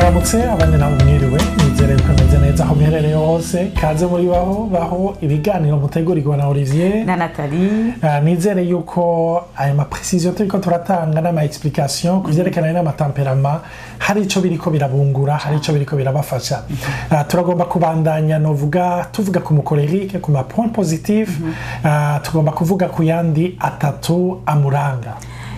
Mwaramutse, abandi nabo mwiriwe. Nizere ko meze neza aho muherereye hose. Kaze muri Baho Baho, ibiganiro mutegurirwa na Olivier na Nathalie. Nizere yuko aya ma précisions turiko turatanga n'ama explications ku vyerekeranye n'ama tempéraments hari ico biriko birabungura, hari ico biriko birabafasha. Turagomba kubandanya, novuga, tuvuga ku mu colérique, ku ma points positifs. Tugomba kuvuga ku yandi atatu amuranga.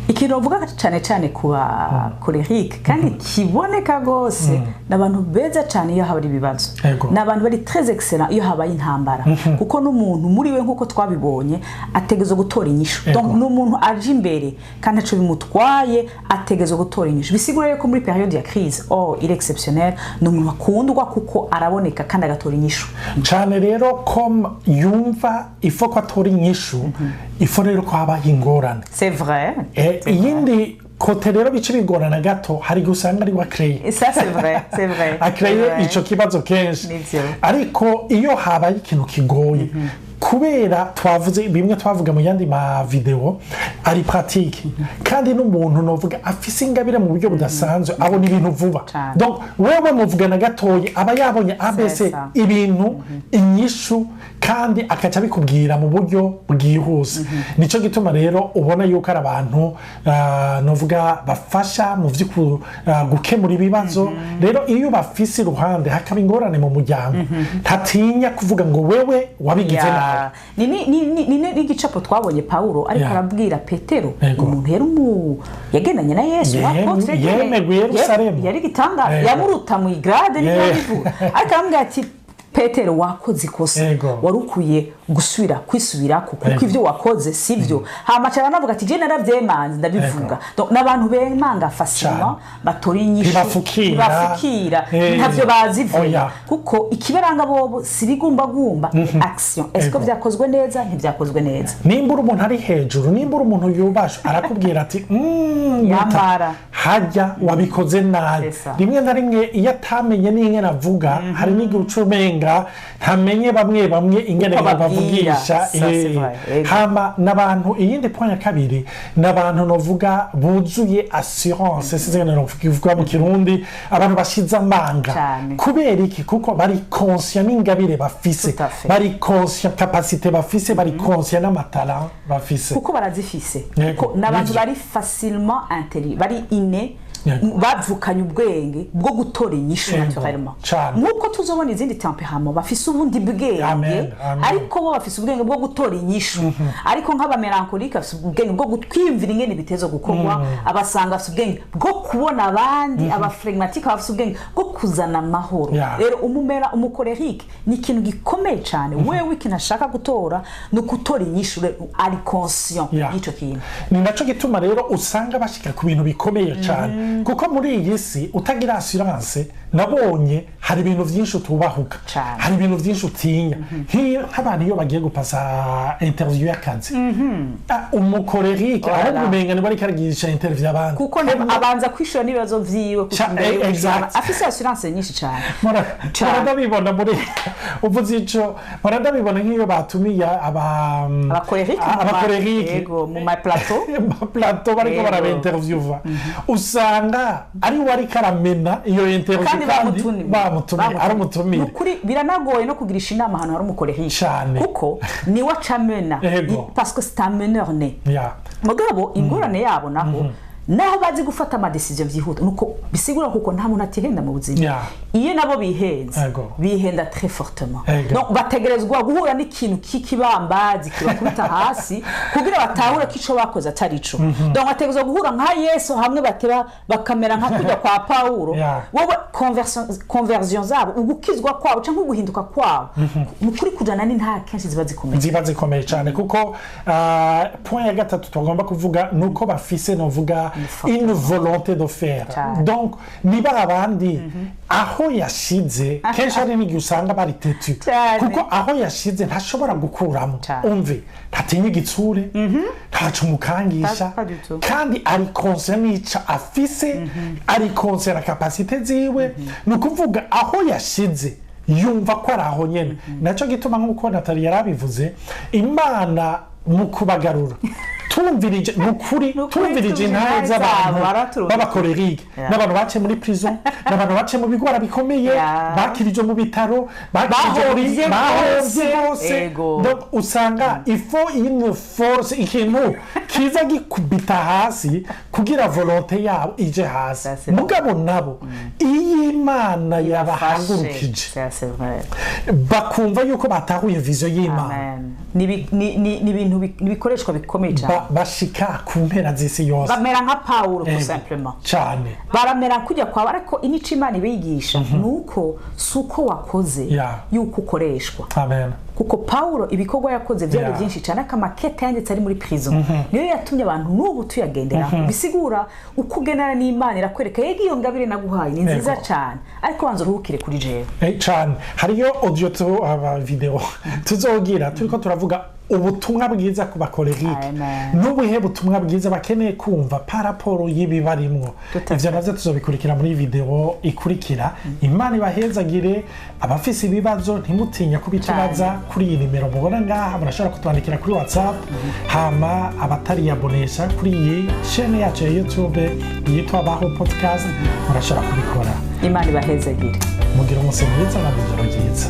Ikintu bavuga cyane cyane ku ba colérique kandi kiboneka rwose, ni abantu beza cyane iyo haba ibibazo. Ni abantu bari très excellent iyo habaye intambara, kuko n'umuntu muri we, nk'uko twabibonye, ategerezwa gutora inyishu. Donc ni umuntu aje imbere kandi ntaco bimutwaye, ategerezwa gutora inyishu. Bisigura rero ko muri période ya crise, oh, il est exceptionnel. Ni umuntu akundwa kuko araboneka kandi agatora inyishu. Cane rero, comme yumva ifo ko atora inyishu, ifo rero ko habaho ingorane. C'est vrai. Iyindi côté rero bice bigorana gato, hari gusanga ari wa créé. Ça, c'est vrai, c'est vrai. A créé C'est vrai. ico kibazo kenshi. Nivyo. Ariko iyo habaye ikintu kigoye, kubera twavuze bimwe twavuga mu yandi ma vidéos, ari pratique kandi n'umuntu novuga afise ingabire mu buryo budasanzwe, abona ibintu vuba. Donc wewe muvugana gatoyi, aba yabonye ABC, C'est ça. ibintu, inyishu, kandi akaca abikubwira mu buryo bwihuse. Nico gituma rero ubona yuko ari abantu novuga bafasha mu vyo gukemura ibibazo. Rero iyo bafise iruhande hakaba ingorane mu muryango, ntatinya kuvuga ngo wewe wabigize nabi. Ni n'igicapo twabonye Paulo ariko arabwira Petero, umuntu yari yagendanye na Yesu, apôtre nyene. Yemegwe i Yerusalemu. Yari gitangaza, yamuruta mu i grade, niko yabivuga, ariko aramubwira ati: "Petero, wakoze ikosa, wari ukwiye gusubira kwisubirako kuko ibyo wakoze si byo." Hama aca aranavuga ati: "Je naravyemanze, ndabivuga." Donc n'abantu bemanga facilement, batora inyishu. Ntibafukira. Ntibafukira. Ntavyo bazi vuba, Oya. kuko ikibaranga bobo si bigumbagumba, action. Est-ce que vyakozwe neza, ntibyakozwe neza? Nimba uri umuntu ari hejuru, nimba uri umuntu yubashwe, arakubwira ati: Yamara. Hajya wabikoze nabi." C'est ça. Rimwe na rimwe iyo atamenye n'ingene avuga, hari n'igihe uca umenga ntamenye bamwe bamwe ingene uko babwira. bavugisha. Ça, c'est vrai. Hama n'abantu, iyindi point ya kabiri, n'abantu novuga buzuye assurance, sinzi ingene novuga mu Kirundi, abantu bashize amanga. Kubera iki? Kuko bari conscient n'ingabire bafise, Tout à fait. bari conscient capacité bafise, bari conscient n'ama talents bafise. Kuko barazifise, kuko n'abantu bari facilement intelligent, bari inné, bavukanye ubwenge bwo gutora inyishu naturellement. Nk'uko tuzobona izindi tempérament bafise ubundi bwenge, Amen, amen. ariko bo bafise ubwenge bwo gutora inyishu. Ariko nk'aba mélancoliques bafise ubwenge bwo kwiyumvira ingene biteza gukorwa, aba sanguins bafise ubwenge bwo kubona abandi, aba flegmatiques bafise ubwenge bwo kuzana amahoro. Rero umumera umu colérique ni ikintu gikomeye cyane. Wewe ikintu ashaka gutora ni ukutora inyishu. Rero ari conscient y'ico kintu. Ni naco gituma rero usanga bashika ku bintu bikomeye cyane, kuko muri iyi si utagira assurance, nabonye hari ibintu byinshi utubahuka, hari ibintu byinshi utinya. Nk'abantu iyo bagiye gupasa interview y'akazi, umu colérique ahubwo umenga niba ariko aragirisha interview abandi. Kuko abanza kwishura n'ibibazo vyiwe imbere y'uko afise assurance nyinshi cyane. Mpora ndabibona muri, uvuze ico, mpora ndabibona nk'iyo batumiye aba aba colériques aba colériques yego, mu ma plateaux. Ma plateaux, bariko baraba interviewa, usanga ari we ariko aramena iyo interview. Kandi bamutumiye. Bamutumiye, ari umutumire. Nukuri biranagoye no kugirisha inama ahantu hari umu colérique, kuko niwe acamena, parce que c'est un meneur né. Mugabo ingorane yabo naho, naho bazi gufata ama décisions byihuta, nuko bisigura kuko nta muntu atihenda mu buzima. Iyo nabo bihenze, bihenda très fortement. Donc bategerezwa guhura n'ikintu k'ikibambazi kibakubita hasi kugira batahure ko ico bakoze atari ico. Donc bategerezwa guhura nka Yesu, hamwe bateba bakamera nka kujya kwa Pawulo. Wowe conversion zabo, ugukizwa kwabo cyangwa uguhinduka kwabo mu kuri kujana n'intaha, kenshi ziba zikomeye. Ziba zikomeye cyane, kuko point ya gatatu tugomba kuvuga ni uko bafise, novuga, une volonté de faire. Donc niba abandi aho yashize, kenshi hari n'igihe usanga bari têtus, kuko aho yashize ntashobora gukuramo. Umve, ntatinya igitsure, ntaco umukangisha. Pas du tout. Kandi ari conscient n'ico afise, ari conscient na capacité ziwe. Ni ukuvuga aho yashize yumva ko ari aho nyene. Nacyo gituma, nk'uko Natali yarabivuze, Imana mu kubagarura Tumvirije, ni ukuri, tumvirije intahe z'abantu b'aba colériques, n'abantu baciye muri prison, n'abantu baciye mu bigwara bikomeye, bakirije mu bitaro, bakirije, bahombye bose. Usanga il faut une force, ikintu kiza gikubita hasi kugira volonté yabo ije hasi. Mugabo nabo, iyo Imana yabahagurukije, bakumva yuko batahuye vision y'Imana, ni ibintu, ibikoreshwa bikomeye cyane. Bashika ku mpera z'isi yose. Bamera nka Pawulo, tout simplement. Baramera kujya kwawe, ariko imico Imana ibigisha ni uko si uko wakoze yuko ukoreshwa. Amen. Kuko Pawulo ibikorwa yakoze byari byinshi cyane, ariko amakete yanditse ari muri prison niyo yatumye abantu n'ubu tuyagenderaho. Bisigura uko ugenera n'Imana irakwereka: yego, iyo ngabire naguhaye ni nziza cyane, ariko banza uruhukire kuri jewe. Cyane. Hariyo audio tu aba video tuzogira turiko turavuga ubutumwa bwiza ku ba colériques, n'ubuhe butumwa bwiza bakeneye kumva par rapport y'ibibarimwo. Ivyo navyo tuzobikurikira muri video ikurikira. Imana ibahezagire. Abafise ibibazo, ntimutinya kubitubaza kuri iyi nimero mubona ngaha. Murashobora kutwandikira kuri WhatsApp. Hama abatariyabonesha kuri iyi chaîne yacu ya YouTube yitwa Baho Podcast, murashobora kubikora. Imana ibahezagire. Mugire umunsi mwiza na ijoro ryiza.